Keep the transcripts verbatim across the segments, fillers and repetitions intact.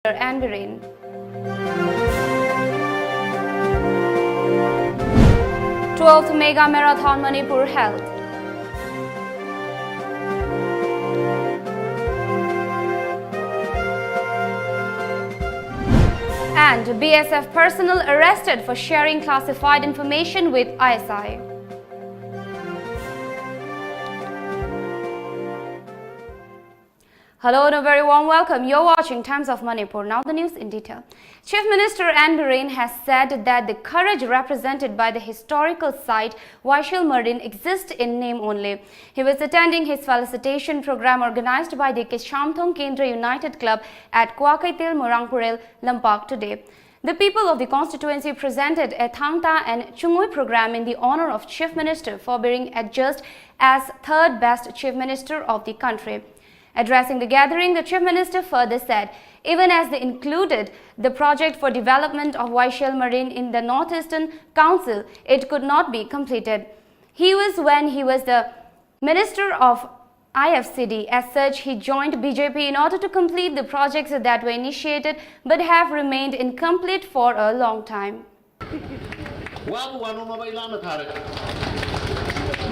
N Biren. Twelfth Mega Marathon Manipur held. And B S F personnel arrested for sharing classified information with I S I. Hello and a very warm welcome. You're watching Times of Manipur. Now the news in detail. Chief Minister N Biren has said that the courage represented by the historical site Vaishal Marin exists in name only. He was attending his felicitation program organized by the Keshamthong Kendra United Club at Kwakaitel Morangpurel Lampak today. The people of the constituency presented a Thangta and Chungui program in the honor of Chief Minister for being adjudged as third best Chief Minister of the country. Addressing the gathering, the Chief Minister further said, even as they included the project for development of Vaishal Marin in the Northeastern Council, it could not be completed. He was when he was the Minister of I F C D. As such, he joined B J P in order to complete the projects that were initiated but have remained incomplete for a long time. ꯋꯥꯕꯨ ꯋꯥꯅꯣ ꯃꯃꯩ ꯂꯥꯞꯅ ꯊꯥꯔꯦ꯫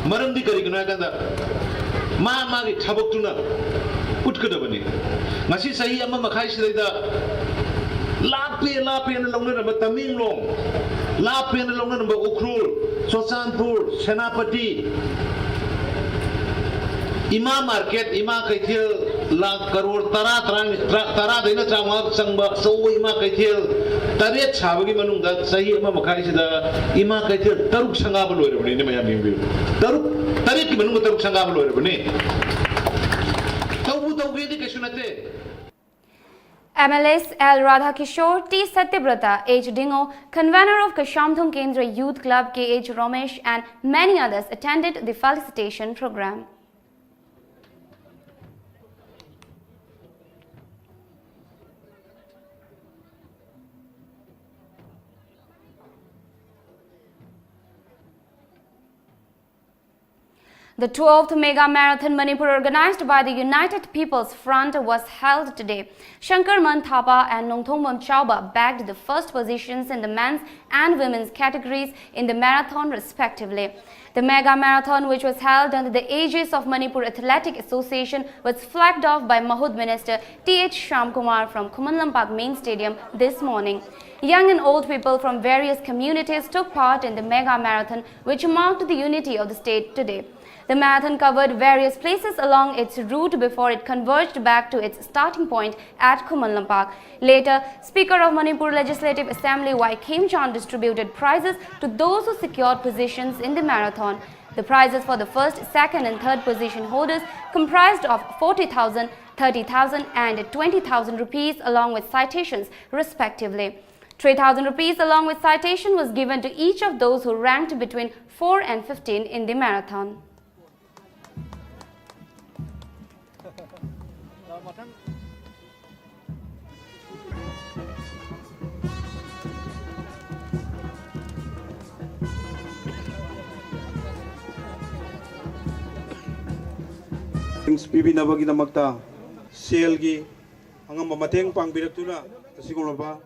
ꯃꯔꯝꯗꯤ ꯀꯔꯤꯒꯤꯅꯣ ꯍꯥꯏ ꯀꯥꯟꯗ ꯃꯥ ꯃꯥꯒꯤ ꯊꯕꯛꯇꯨꯅ ꯎꯠꯀꯗꯕꯅꯤ꯫ ꯉꯁꯤ ꯆꯍꯤ ꯑꯃ ꯃꯈꯥꯏ ꯁꯤꯗꯩꯗ ꯂꯥꯞꯄꯦ ꯂꯥꯞꯄꯦꯅ ꯂꯧꯅꯔꯝꯕ ꯇꯃꯦꯡꯂꯣꯡ, ꯂꯥꯞꯄꯦꯅ ꯂꯧꯅꯔꯝꯕ ꯎꯈ꯭ꯔꯨꯜ, ꯆꯨꯔꯆꯥꯟꯄꯨꯔ, ꯁꯦꯅꯥꯄꯇꯤ, ꯏꯃꯥ ꯃꯥꯔꯀꯦꯠ, ꯏꯃꯥ ꯀꯩꯊꯦꯜ, ꯂꯥꯛ ꯀꯔꯣꯔ ꯇꯔꯥ, ꯇꯔꯥ, ꯇꯔꯥꯗꯩꯅ ꯇꯔꯥꯃꯉꯥ ꯆꯪꯕ ꯑꯆꯧꯕ ꯏꯃꯥ ꯀꯩꯊꯦꯜ ꯇꯔꯦꯠ ꯁꯥꯕꯒꯤ ꯃꯅꯨꯡꯗ ꯆꯍꯤ ꯑꯃ ꯃꯈꯥꯏꯁꯤꯗ ꯏꯃꯥ ꯀꯩꯊꯦꯜ ꯇꯔꯨꯛ ꯁꯪꯒꯥꯕ ꯂꯣꯏꯔꯕꯅꯤꯅꯦ꯫ ꯃꯌꯥꯝ ꯌꯦꯡꯕꯤꯌꯨ, ꯇꯔꯨꯛ, ꯇꯔꯦꯠꯀꯤ ꯃꯅꯨꯡꯗ ꯇꯔꯨꯛ ꯁꯪꯒꯥꯕ ꯂꯣꯏꯔꯕꯅꯤ꯫ ꯇꯧꯕꯨ ꯇꯧꯒꯦꯗꯤ ꯀꯩꯁꯨ ꯅꯠꯇꯦ꯫ M L As L Radhakishore, T Satyabrata, H Dingo, convener of Keshamthong Kendra Youth Club, K H Ramesh, and many others attended the felicitation program. The twelfth Mega Marathon Manipur, organized by the United People's Front, was held today. Shankar Manthapa and Nongthombam Chauba bagged the first positions in the men's and women's categories in the marathon, respectively. The Mega Marathon, which was held under the aegis of Manipur Athletic Association, was flagged off by Mahut Minister T H Shyamkumar from Khuman Lampak Main Stadium this morning. Young and old people from various communities took part in the Mega Marathon, which marked the unity of the state today. The marathon covered various places along its route before it converged back to its starting point at Khuman Lampak. Later, Speaker of Manipur Legislative Assembly Y Khemchand distributed prizes to those who secured positions in the marathon. The prizes for the first, second and third position holders comprised of forty thousand, thirty thousand and twenty thousand rupees, along with citations respectively. Three thousand rupees along with citation was given to each of those who ranked between four and fifteen in the marathon. ꯄꯤꯕꯤꯅꯕꯒꯤꯗꯃꯛꯇ ꯁꯦꯜꯒꯤ ꯑꯉꯝꯕ ꯃꯇꯦꯡ ꯄꯥꯡꯕꯤꯔꯛꯇꯨꯅ ꯑꯁꯤꯒꯨꯝꯂꯕ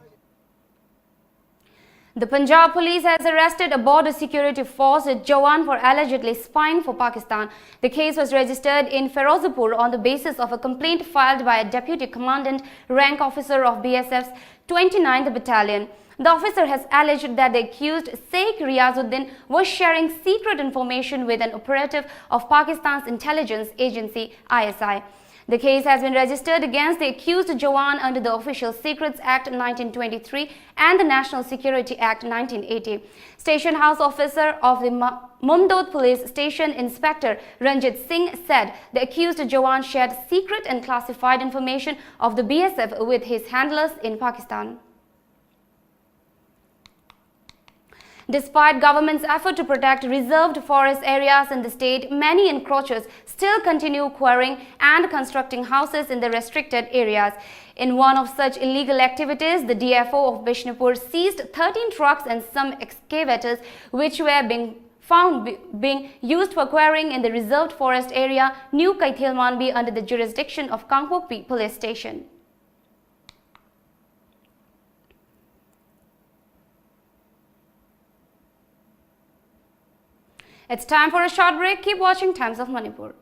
The Punjab police has arrested a border security force Jawan for allegedly spying for Pakistan. The case was registered in Ferozpur on the basis of a complaint filed by a deputy commandant rank officer of B S F's twenty-ninth Battalion. The officer has alleged that the accused Sheikh Riazuddin was sharing secret information with an operative of Pakistan's intelligence agency, I S I. The case has been registered against the accused Jawan under the Official Secrets Act nineteen twenty-three and the National Security Act nineteen eighty. Station house officer of the Mumdod Police Station, Inspector Ranjit Singh, said the accused Jawan shared secret and classified information of the B S F with his handlers in Pakistan. Despite government's effort to protect reserved forest areas in the state, many encroachers still continue quarrying and constructing houses in the restricted areas. In one of such illegal activities, the D F O of Bishnupur seized thirteen trucks and some excavators which were being found be- being used for quarrying in the reserved forest area, New Kaithelmanbi, under the jurisdiction of Kangpokpi Police Station. It's time for a short break. Keep watching Times of Manipur.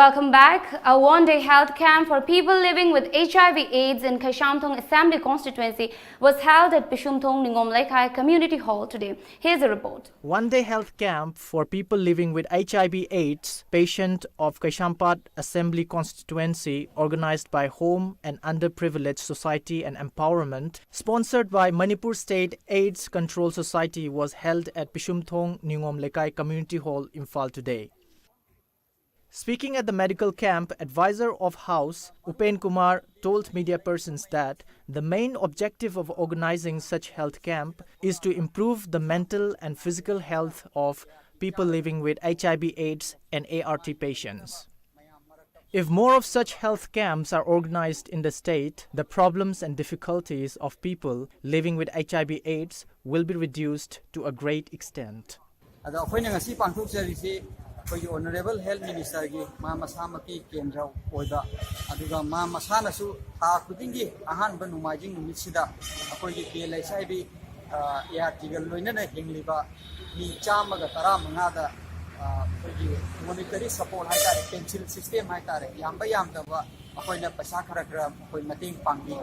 Welcome back. A one-day health camp for people living with H I V AIDS in Kaishamthong Assembly Constituency was held at Pishumthong Ningom Leikai Community Hall today. Here's a report. One-day health camp for people living with H I V AIDS patient of Kaishampat Assembly Constituency, organized by Home and Underprivileged Society and Empowerment, sponsored by Manipur State AIDS Control Society, was held at Pishumthong Ningom Leikai Community Hall, Imphal today. Speaking at the medical camp, advisor of House, Upen Kumar, told media persons that the main objective of organizing such health camp is to improve the mental and physical health of people living with H I V AIDS and A R T patients. If more of such health camps are organized in the state, the problems and difficulties of people living with H I V AIDS will be reduced to a great extent. ꯑꯗꯣ ꯑꯩꯈꯣꯏꯅ ꯉꯁꯤ ꯄꯥꯡꯊꯣꯛꯆꯔꯤꯁꯤ ꯑꯩꯈꯣꯏꯒꯤ honourable health ꯃꯤꯅꯤꯁꯇꯔꯒꯤ ꯃꯥ ꯃꯁꯥꯃꯛꯀꯤ ꯀꯦꯟꯗ꯭ꯔ ꯑꯣꯏꯕ, ꯑꯗꯨꯒ ꯃꯥ ꯃꯁꯥꯅꯁꯨ ꯊꯥ ꯈꯨꯗꯤꯡꯒꯤ ꯑꯍꯥꯟꯕ ꯅꯣꯡꯃꯥꯏꯖꯤꯡ ꯅꯨꯃꯤꯠꯁꯤꯗ ꯑꯩꯈꯣꯏꯒꯤ P L H I V A R ꯇꯤꯒ ꯂꯣꯏꯅꯅ ꯍꯤꯡꯂꯤꯕ ꯃꯤ ꯆꯥꯝꯃꯒ ꯇꯔꯥꯃꯉꯥꯗ ꯑꯩꯈꯣꯏꯒꯤ ꯃꯣꯅꯤꯇꯔꯤ ꯁꯄꯣꯔꯠ ꯍꯥꯏꯇꯥꯔꯦ, ꯄꯦꯟꯁꯤꯜ ꯁꯤꯁꯇꯦꯝ ꯍꯥꯏꯇꯥꯔꯦ, ꯌꯥꯝꯕ ꯌꯥꯝꯗꯕ ꯑꯩꯈꯣꯏꯅ ꯄꯩꯁꯥ ꯈꯔ ꯈꯔ ꯑꯩꯈꯣꯏ ꯃꯇꯦꯡ ꯄꯥꯡꯕꯤ꯫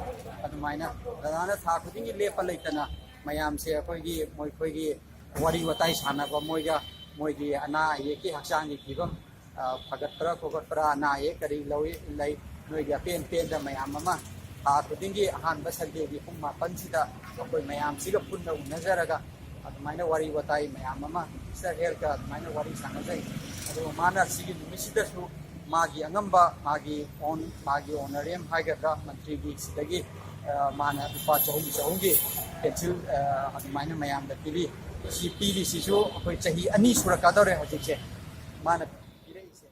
ꯑꯗꯨꯃꯥꯏꯅ ꯗꯗꯥꯅ ꯊꯥ ꯈꯨꯗꯤꯡꯒꯤ ꯂꯦꯞꯄ ꯂꯩꯇꯅ ꯃꯌꯥꯝꯁꯦ ꯑꯩꯈꯣꯏꯒꯤ ꯃꯣꯏ ꯑꯩꯈꯣꯏꯒꯤ ꯋꯥꯔꯤ ꯋꯥꯇꯥꯏ ꯁꯥꯟꯅꯕ, ꯃꯣꯏꯒ ꯃꯣꯏꯒꯤ ꯑꯅꯥ ꯑꯌꯦꯛꯀꯤ ꯍꯛꯆꯥꯡꯒꯤ ꯐꯤꯕꯝ, ꯑ, ꯐꯒꯠꯄ꯭ꯔꯥ ꯈꯣꯀꯠꯄ꯭ꯔꯥ, ꯑꯅꯥ ꯑꯌꯦꯛ ꯀꯔꯤ ꯂꯧꯏ ꯂꯩ, ꯅꯣꯏꯒꯤ ꯑꯄꯦꯟ ꯄꯦꯟꯗ ꯃꯌꯥꯝ ꯑꯃ ꯊꯥ ꯈꯨꯗꯤꯡꯒꯤ ꯑꯍꯥꯟꯕ ꯁꯟꯗꯦꯒꯤ ꯄꯨꯡ ꯃꯥꯄꯟꯁꯤꯗ ꯑꯩꯈꯣꯏ ꯃꯌꯥꯝꯁꯤꯒ ꯄꯨꯟꯅ ꯎꯅꯖꯔꯒ ꯑꯗꯨꯃꯥꯏꯅ ꯋꯥꯔꯤ ꯋꯥꯇꯥꯏ ꯃꯌꯥꯝ ꯑꯃ ꯃꯤꯅꯤꯁꯇꯔ ꯍꯦꯜꯊꯀ ꯑꯗꯨꯃꯥꯏꯅ ꯋꯥꯔꯤ ꯁꯥꯟꯅꯖꯩ꯫ ꯑꯗꯨꯒ ꯃꯥꯅ ꯁꯤꯒꯤ ꯅꯨꯃꯤꯠꯁꯤꯗꯁꯨ ꯃꯥꯒꯤ ꯑꯉꯝꯕ, ꯃꯥꯒꯤ ꯑꯣꯟ ꯃꯥꯒꯤ ꯑꯣꯅꯔꯦꯝ ꯍꯥꯏꯒꯗ꯭ꯔꯥ, ꯃꯟꯇ꯭ꯔꯤꯒꯤ ꯁꯤꯗꯒꯤ ꯑ, ꯃꯥꯅ ꯂꯨꯄꯥ ꯆꯍꯨꯝ ꯆꯍꯨꯝꯒꯤ ꯄꯦꯟꯁꯤꯜ ꯑ, ꯑꯗꯨꯃꯥꯏꯅ ꯃꯌꯥꯝꯗ ꯄꯤꯔꯤ꯫ ꯁꯤ ꯄꯤꯔꯤꯁꯤꯁꯨ ꯑꯩꯈꯣꯏ ꯆꯍꯤ ꯑꯅꯤ ꯁꯨꯔꯛꯀꯗꯧꯔꯦ ꯍꯧꯖꯤꯛꯁꯦ ꯃꯥꯅ ꯄꯤꯔꯛꯏꯁꯦ꯫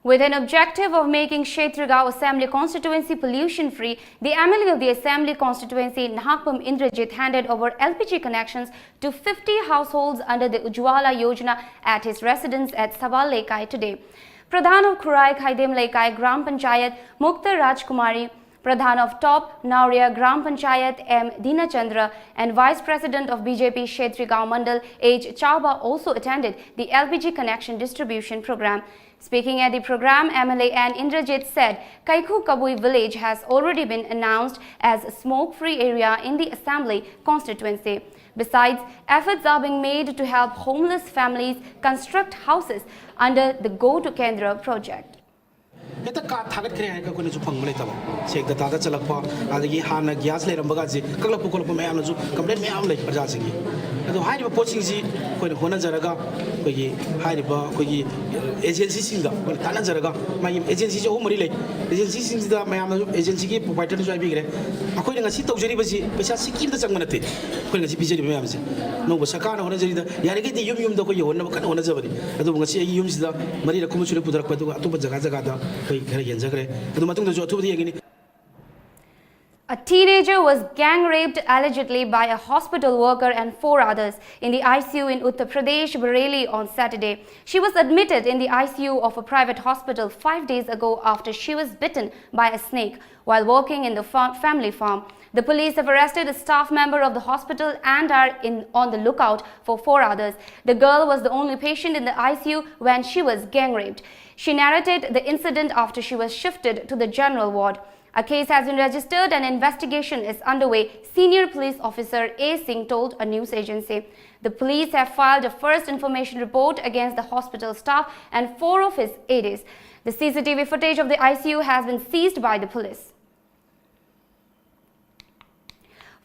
With an objective of making Kshetrigao Assembly constituency pollution free, the M L A of the Assembly constituency, Nahakpam Indrajit, handed over L P G connections to fifty households under the Ujjwala Yojana at his residence at Sabal Leikai today. Pradhan of Khurai Khaidem Leikai Gram Panchayat, Mukta Rajkumari, Pradhan of Top Nauria Gram Panchayat, M Dinachandra, and Vice President of B J P Kshetrigao Mandal, H Chauba, also attended the L P G connection distribution program. Speaking at the program, M L A N Indrajit said Kaikhu Kabui village has already been announced as a smoke-free area in the Assembly constituency. Besides, efforts are being made to help homeless families construct houses under the Go to Kendra project. ꯍꯦꯛꯇ ꯀꯥ ꯊꯥꯒꯠꯈ꯭ꯔꯦ ꯍꯥꯏꯔꯒ ꯑꯩꯈꯣꯏꯅꯁꯨ ꯐꯪꯕ ꯂꯩꯇꯕ꯫ ꯁꯦꯡꯅ ꯇꯥꯗ ꯆꯠꯂꯛꯄ, ꯑꯗꯒꯤ ꯍꯥꯟꯅ gas ꯂꯩꯔꯝꯕꯒꯁꯦ ꯀꯛꯂꯛꯄ ꯈꯣꯠꯂꯛꯄ ꯃꯌꯥꯝꯅꯁꯨ ꯀꯝꯄ꯭ꯂꯦꯟ ꯃꯌꯥꯝ ꯂꯩ ꯄ꯭ꯔꯖꯥꯁꯤꯡꯒꯤ꯫ ꯑꯗꯣ ꯍꯥꯏꯔꯤꯕ ꯄꯣꯠꯁꯤꯡꯁꯤ ꯑꯩꯈꯣꯏꯅ ꯍꯣꯠꯅꯖꯔꯒ ꯑꯩꯈꯣꯏꯒꯤ ꯍꯥꯏꯔꯤꯕ ꯑꯩꯈꯣꯏꯒꯤ ꯑꯦꯖꯦꯟꯁꯤꯁꯤꯡꯗ ꯑꯩꯈꯣꯏꯅ ꯇꯥꯟꯅꯖꯔꯒ, ꯃꯥꯒꯤ ꯑꯦꯖꯦꯟꯁꯤꯁꯦ ꯑꯍꯨꯝ ꯃꯔꯤ ꯂꯩ꯫ ꯑꯦꯖꯦꯟꯁꯤꯁꯤꯡꯁꯤꯗ ꯃꯌꯥꯝꯅꯁꯨ, ꯑꯦꯖꯦꯟꯁꯤꯒꯤ ꯄ꯭ꯔꯣꯄꯥꯏꯇꯔꯅꯁꯨ ꯍꯥꯏꯕꯤꯈ꯭ꯔꯦ, ꯑꯩꯈꯣꯏꯅ ꯉꯁꯤ ꯇꯧꯖꯔꯤꯕꯁꯤ ꯄꯩꯁꯥ ꯁꯤꯀꯤ ꯑꯃꯇ ꯆꯪꯕ ꯅꯠꯇꯦ꯫ ꯑꯩꯈꯣꯏꯅ ꯉꯁꯤ ꯄꯤꯖꯔꯤꯕ ꯃꯌꯥꯝꯁꯦ ꯑꯅꯧꯕ ꯁꯔꯀꯥꯔꯅ ꯍꯣꯠꯅꯖꯔꯤꯗ ꯌꯥꯔꯤꯈꯩꯗꯤ ꯌꯨꯝ ꯌꯨꯝꯗ ꯑꯩꯈꯣꯏ ꯌꯧꯍꯟꯅꯕ ꯀꯟꯅ ꯍꯣꯠꯅꯖꯕꯅꯤ꯫ ꯑꯗꯨꯕꯨ ꯉꯁꯤ ꯑꯩꯒꯤ ꯌꯨꯝꯁꯤꯗ ꯃꯔꯤꯔꯛ ꯀꯨꯝꯕ ꯁꯨꯔꯦ ꯄꯨꯊꯔꯛꯄ, ꯑꯗꯨꯒ ꯑꯇꯣꯞꯄ ꯖꯒꯥ ꯖꯒꯥꯗ ꯑꯩꯈꯣꯏ ꯈꯔ ꯌꯦꯟꯖꯈ꯭ꯔꯦ꯫ ꯑꯗꯨ ꯃꯇꯨꯡꯗꯁꯨ ꯑꯊꯨꯕꯗ ꯌꯦꯡꯒꯅꯤ꯫ A teenager was gang raped allegedly by a hospital worker and four others in the I C U in Uttar Pradesh, Bareilly on Saturday. She was admitted in the I C U of a private hospital five days ago after she was bitten by a snake while working in the fa- family farm. The police have arrested a staff member of the hospital and are in, on the lookout for four others. The girl was the only patient in the I C U when she was gang raped. She narrated the incident after she was shifted to the general ward. A case has been registered and investigation is underway, senior police officer A Singh told a news agency. The police have filed a first information report against the hospital staff and four of his aides. The C C T V footage of the I C U has been seized by the police.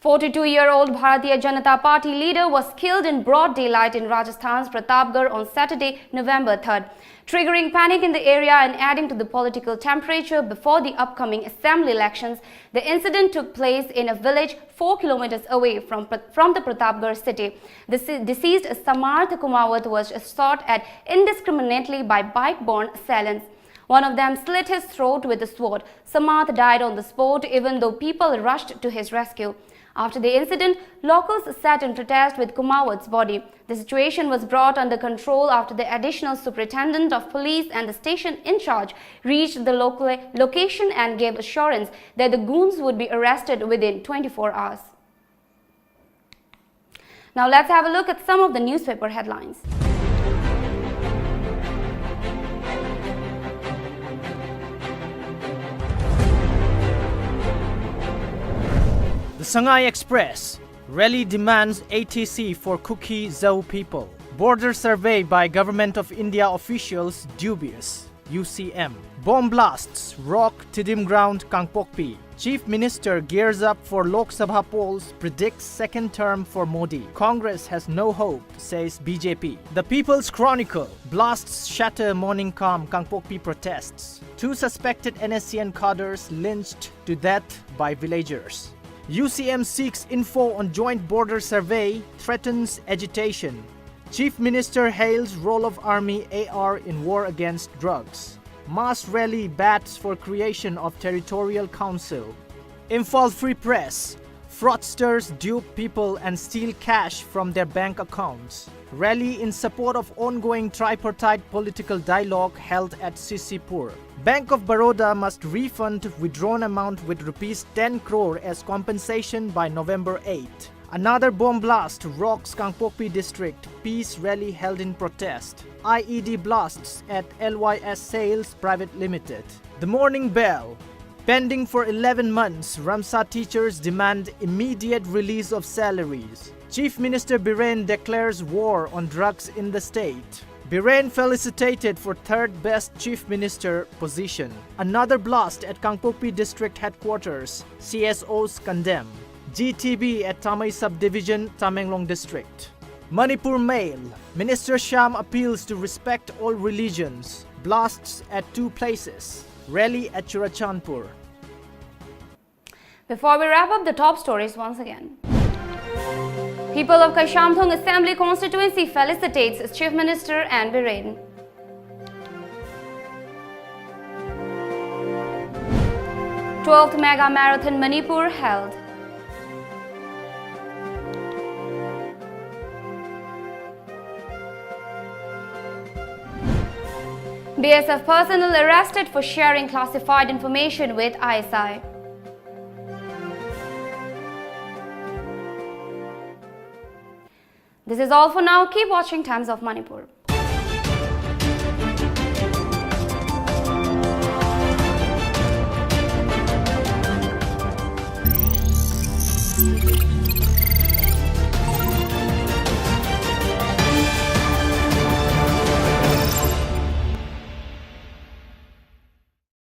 Forty-two-year-old Bharatiya Janata Party leader was killed in broad daylight in Rajasthan's Pratapgarh on Saturday, November third, triggering panic in the area and adding to the political temperature before the upcoming assembly elections. The incident took place in a village four kilometers away from, from the Pratapgarh city. The dece-, deceased Samarth Kumawat was shot at indiscriminately by bike-borne assailants. One of them slit his throat with a sword. Samarth died on the spot, even though people rushed to his rescue. After the incident, locals sat in protest with Kumawat's body. The situation was brought under control after the additional superintendent of police and the station in charge reached the local location and gave assurance that the goons would be arrested within twenty-four hours. Now let's have a look at some of the newspaper headlines. The Sangai Express: Rally demands A T C for Kuki Zo people. Border survey by Government of India officials dubious. U C M. Bomb blasts rock Tiddim Ground, Kangpokpi. Chief Minister gears up for Lok Sabha polls, predicts second term for Modi. Congress has no hope, says B J P. The People's Chronicle: Blasts shatter morning calm, Kangpokpi protests. Two suspected N S C N cadres lynched to death by villagers. U C M seeks info on joint border survey, threatens agitation. Chief Minister hails role of Army A R in war against drugs. Mass rally bats for creation of Territorial Council. Imphal Free Press: Fraudsters dupe people and steal cash from their bank accounts. Rally in support of ongoing tripartite political dialogue held at C C Pur. Bank of Baroda must refund withdrawn amount with rupees ten crore as compensation by November eighth. Another bomb blast rocks Kangpokpi district. Peace rally held in protest. I E D blasts at L Y S Sales Private Limited. The Morning Bell: Pending for eleven months, Ramsa teachers demand immediate release of salaries. Chief Minister Biren declares war on drugs in the state. Biren felicitated for third best Chief Minister position. Another blast at Kangpokpi District Headquarters. C S Os condemn. G T B at Tamei Subdivision, Tamenglong District. Manipur Mail, Minister Shyam appeals to respect all religions, blasts at two places, rally at Churachandpur. Before we wrap up, the top stories once again. People of Kaishamthong Assembly Constituency felicitates Chief Minister N Biren. Twelfth Mega Marathon Manipur held. B S F personnel arrested for sharing classified information with I S I. This is all for now. Keep watching Times of Manipur.